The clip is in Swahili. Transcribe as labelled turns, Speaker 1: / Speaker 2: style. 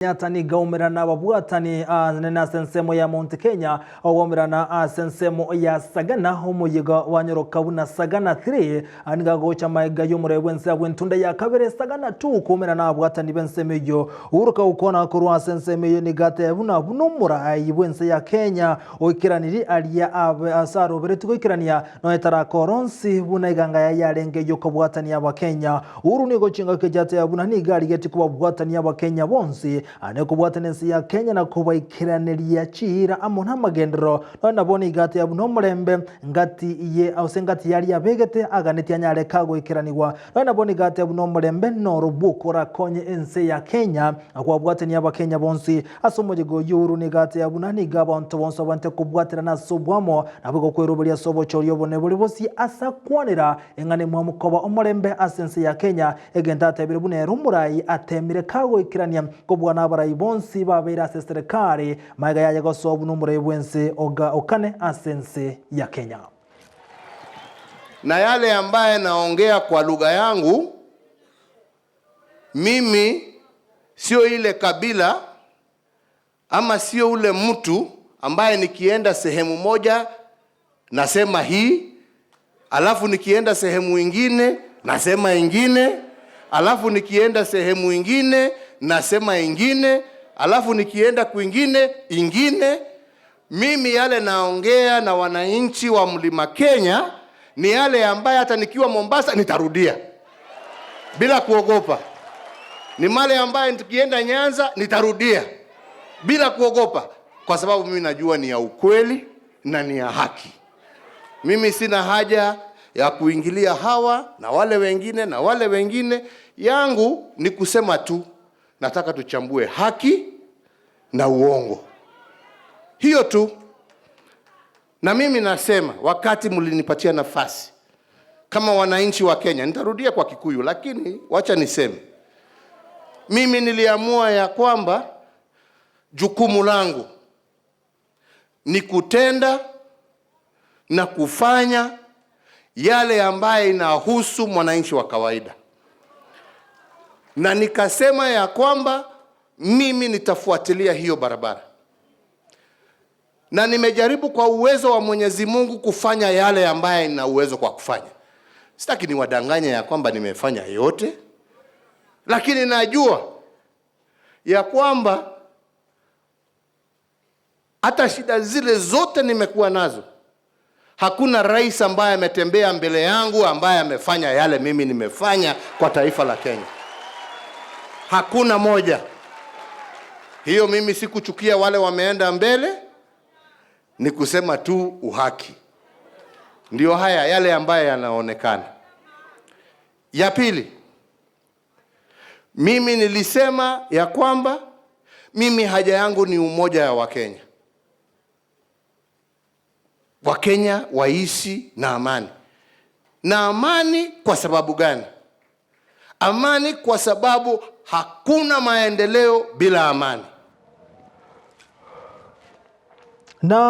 Speaker 1: Kenyatta nigaumĩrana babwatani nene ase ensemo ya Mount Kenya ogoumerana ase ensemo ya Sagana omoyiga wa Nyoroka buna Sagana 3 nigagocha maega y'omorebe bw'ense bw'entunda ya kabere Sagana 2 koumerana abwatani b'ensemo eyo. Uhuru kagokwana korwa ase ensemo eyo nigateba buna buna omorai bw'ense ya Kenya oikeraniri aria abe ase aroberetie goikerania nonya etarakora onsi buna eganga yaye yarenge y'okobwatania abakenya. Uhuru nigo chingaki chiateba buna nigo arigetie kobabwatania abakenya bonsi ane kobwatana ense ya Kenya na kobaikeraneria chiira amo namagenderero nonya nabo nigo ateba buna omorembe ngati ye ase ngati yaria abegete aganetie anyare kagoikeranigwa nonya nabo nigo ateba buna omorembe noro bwokorakonye ense ya Kenya akwabwatania abakenya bonsi ase omoyega oyio. Uhuru nigo ateba buna nigo abanto bonsi abante kobwaterana ase obwamo nabo gokweroberia ase obochori obone bore bosi ase akwanera eng'ana emwamu koba omorembe ase ense ya Kenya egento atebire buna ere omorai atemire kagoikerania kobua na abarai bonsi babeire ase serikali maega yaye gosoa buna omorai bw'ense oga okane ase ense ya Kenya.
Speaker 2: Na yale ambaye naongea kwa lugha yangu, mimi sio ile kabila ama sio ule mtu ambaye nikienda sehemu moja nasema hii, alafu nikienda sehemu ingine nasema ingine, alafu nikienda sehemu ingine nasema ingine, alafu nikienda kwingine ingine. Mimi yale naongea na wananchi wa Mlima Kenya ni yale ambaye hata nikiwa Mombasa nitarudia bila kuogopa. Ni male ambaye nikienda Nyanza nitarudia bila kuogopa, kwa sababu mimi najua ni ya ukweli na ni ya haki. Mimi sina haja ya kuingilia hawa na wale wengine na wale wengine. Yangu ni kusema tu, nataka tuchambue haki na uongo, hiyo tu. Na mimi nasema wakati mlinipatia nafasi kama wananchi wa Kenya, nitarudia kwa Kikuyu, lakini wacha niseme, mimi niliamua ya kwamba jukumu langu ni kutenda na kufanya yale ambaye inahusu mwananchi wa kawaida, na nikasema ya kwamba mimi nitafuatilia hiyo barabara, na nimejaribu kwa uwezo wa Mwenyezi Mungu kufanya yale ambaye nina uwezo kwa kufanya. Sitaki niwadanganye ya kwamba nimefanya yote, lakini najua ya kwamba hata shida zile zote nimekuwa nazo, hakuna rais ambaye ametembea mbele yangu ambaye amefanya yale mimi nimefanya kwa taifa la Kenya. Hakuna moja. Hiyo mimi sikuchukia wale wameenda mbele, ni kusema tu uhaki. Ndio haya yale ambayo yanaonekana. Ya pili, mimi nilisema ya kwamba mimi haja yangu ni umoja ya Wakenya. Wakenya waishi na amani. Na amani kwa sababu gani? Amani kwa sababu hakuna maendeleo bila amani.
Speaker 1: Na